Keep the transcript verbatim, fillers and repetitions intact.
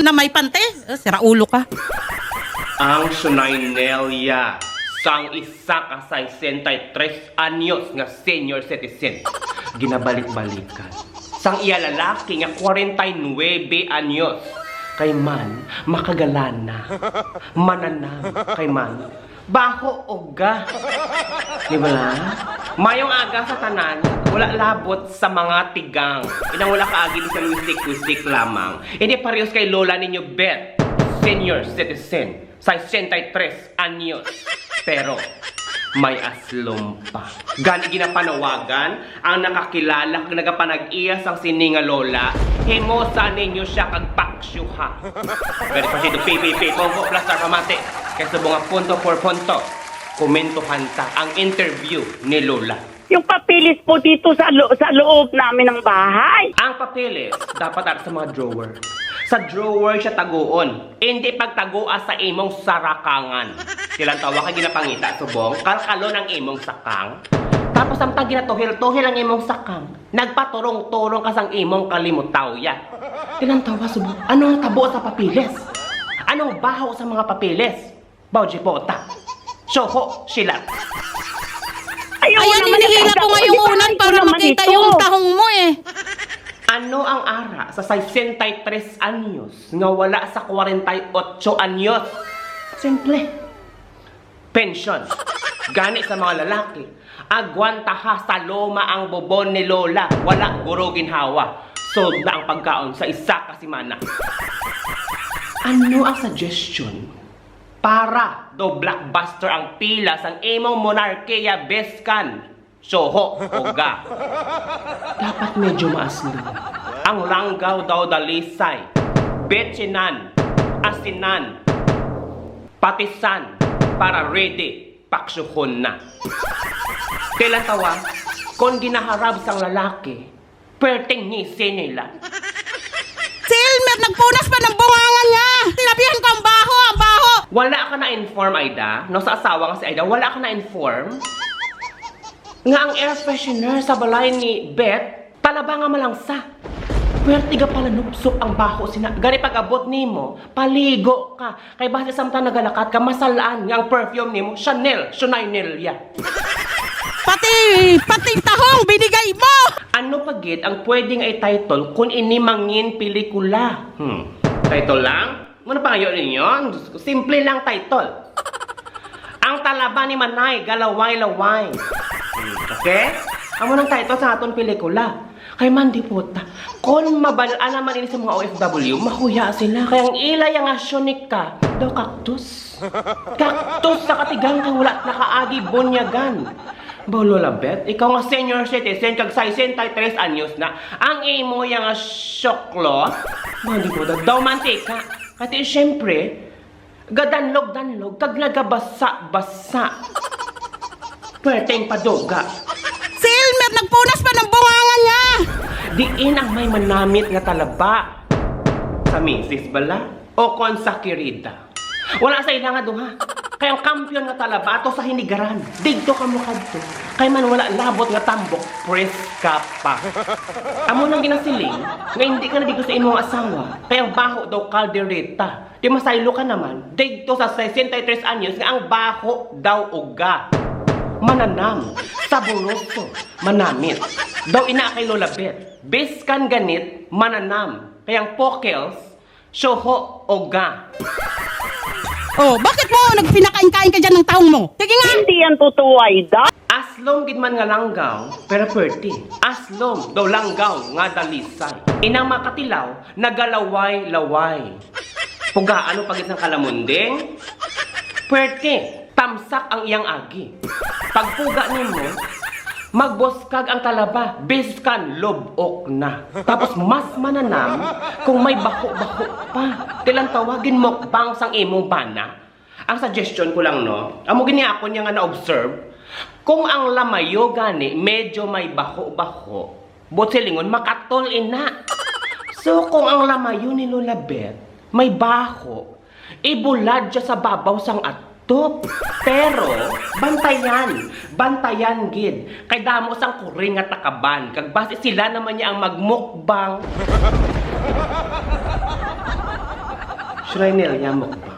na may pante. Eh, sira ulo ka. Ang Shonay Nelia, sang isa ka sesenta y tres anyos nga senior citizen, ginabalik-balikan sang iya lalaki nga kwarenta y nuebe anyos, kay man makagalana, mananam, kay man baho uga. Di ba lang? Mayong aga sa tanan, wala labot sa mga tigang. Inang wala kaagi, bisan wisik-wisik lamang. Hindi parehas kay lola ninyo, Beth, senior citizen, sesenta y tres anyos. Pero may aslom pa. Gani ginapanawagan ang nakakilala kag nagapanag-iya sang sini nga lola, himosa ninyo sia kag paksyoha. Gani pa si P P P, Pongko, Plastar, Pamati. Kay subong nga punto por punto, komentuhan ta ang interview ni Lola. Yung papeles po dito sa lo-, sa loob namin ng bahay. Ang papeles dapat ara sa mga drawer. Sa drawer siya taguon. Hindi pagtagua sa imong sarakangan. Silang tawa kay ginapangita, subong kalkalon ang imong sakang. Tapos ang tag ginatuhil-tuhil ang imong sakang. Nagpaturong-turong ka sang imong kalimutaw, ya. Silang tawa, subong, anong tabo sa papeles? Anong baho sa mga papeles? Bawji po ta. Soho sila. Ayaw Ayan, naman hinihila ko nga yung unan para makita yung tahong mo eh. Ano ang ara sa sesenta y tres anyos nga wala sa kwarenta y otso anyos? Simple. Pensyon. Gani sa mga lalaki, agwantaha sa loma ang bubon ni Lola. Wala guro ginhawa. Sold na ang pagkaon sa isa ka semana. Ano ang suggestion? Para daw blockbuster ang pila sang imong monarkiya, biskan soho o ga. Dapat medyo maaslom. Ang langgaw daw dalisay, betsinan, asinan, patisan, para ready, paksyohon na. Kailan tawa, kung ginaharab sang lalaki, perting ngisi nila. Si Elmer, nagpunas pa ng bunganga niya. Sinabihan ko, ang baho, ang baho. Wala ka na-inform, Aida, no, sa asawa nga si Aida, wala ka na-inform nga ang air freshener sa balay ni Beth, talaba nga malangsa. Pwerte ga pala nupsop ang baho sina. Gani pag-abot nimo, paligo ka. Kay basi samtang nagalakat ka, masalaan nga ang perfume nimo, Chanel, Chanel ya. Pati, pati tahong binigay mo! Ano pa gid ang pwede nga i-title kung ini mangin pelikula? Hmm. Title lang? Muna pa kayo ninyo? Diyos ko, simple lang title. Ang talaba ni Manay, galaway-laway. Hmm, okay? Amo nang title sa aton pelikula. Kay man di puta. Kon mabal-an naman ini sa mga O F W, mahuya sila. Kay ang ila yang asyonika, daw cactus. Cactus sa katigang kay wala nakaagi bunyagan. Baw, Lola Beth, ikaw nga senior citizen kag sesenta y tres anyos na, ang imo yang nga syoklo, man di puta, daw mantika. Kati, siyempre, gadanlog-danlog kag nagabasa-basa. Pwerteng paduga. Si Elmer nagpunas pa ng bunganga niya. Diin ang may manamit nga talaba? Sa misis bala? O kon sa kirida? Wala sa ila nga duha. Kay ang kampiyon nga talaba ato sa hinigaran. Digto ka mo kadto. Kay man wala labot nga tambok, preska pa. Amo nang ginasiling nga hindi ka na digto sa imong asawa. Kay ang baho daw kaldereta. Di masaylo ka naman, didto sa sesenta y tres anyos nga ang baho daw uga. Mananam, saboroso, manamit. Daw ina kay Lola Beth, biskan ganit, mananam. Kay ang pokels, syoho, uga. Oh, bakit mo nagpinakain-kain ka dyan ng tahong mo? Sige nga! Hindi yan totoo, Aida. Aslom gid man nga langgaw, pero pwerti. Aslom daw langgaw nga dalisay. Inang makatilaw, nagalaway-laway. Pugaan mo pa gid sang kalamunding. Pwerti, tamsak ang iyang agi. Pagpuga nimo, magbuskag ang talaba, biskan lub-ok na. Tapos mas mananam kung may baho-baho pa. Tilang tawagin mukbang sang imong bana. Ang suggestion ko lang, no, amo gini akon niya nga na-observe, kung ang lamayo gani medyo may baho-baho, buot silingon, makatol ina. So, kung ang lamayo ni Lola Beth may baho, ibulad siya sa babaw sang atop. Pero, bantayan, bantayan gid, kay damo sang kuring nga takaban, kag basi sila naman niya ang magmukbang. Shriner, yamok ba?